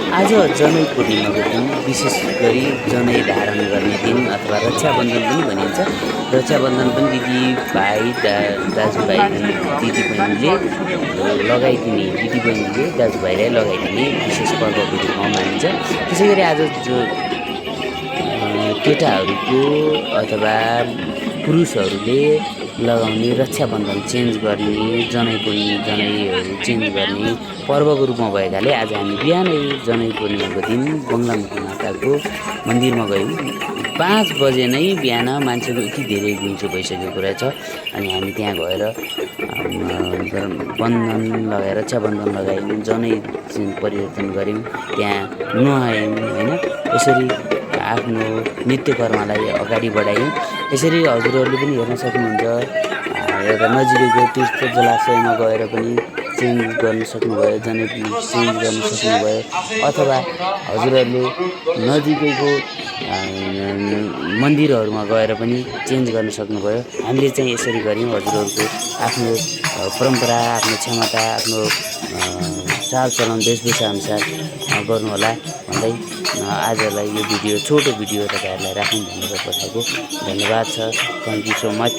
आज जनै पूर्णिमाको दिन विशेष गरी जनै धारण गर्ने दिन अथवा रक्षाबन्धन पनि भनिन्छ। रक्षाबन्धन पनि दाजुभाइ दिदीबहिनीले लगाइदिने दिदीबहिनीले दाजुभाइलाई लगाइदिने विशेष पर्वको रूपमा मानिन्छ। त्यसै गरी आज जो केटाहरूको अथवा पुरुषहरूले लगाउने रक्षाबन्धन चेन्ज गर्ने जनैहरू चेन्ज गर्ने पर्वको रूपमा भएकाले आज हामी बिहानै जनै पूर्णिमाको दिन बङ्गलामुखी माताको मन्दिरमा गयौँ। 5 बजे नै बिहान मान्छेको यति धेरै घुइँचो भइसकेको रहेछ। अनि हामी त्यहाँ गएर बन्धन लगाएर रक्षाबन्धन लगायौँ, जनै परिवर्तन गऱ्यौँ, त्यहाँ नुहायौँ होइन। यसरी आफ्नो नित्य कर्मलाई अगाडि बढायौँ। यसरी हजुरहरूले पनि हेर्न सक्नुहुन्छ, एउटा नजिकैको तीर्थ जलाशयमा गएर पनि चेन्ज गर्न सक्नुभयो, जनै चेन्ज गर्न सक्नुभयो, अथवा हजुरहरूले नजिकैको मन्दिरहरूमा गएर पनि चेन्ज गर्न सक्नुभयो। हामीले चाहिँ यसरी गऱ्यौँ। हजुरहरूको आफ्नो परम्परा, आफ्नो क्षमता, आफ्नो चालचलन वेशभूषा अनुसार गर्नुहोला भन्दै आजलाई यो भिडियो छोटो भिडियो तपाईँहरूलाई राख्नु भनेर पठाएको। धन्यवाद छ। Thank you so much.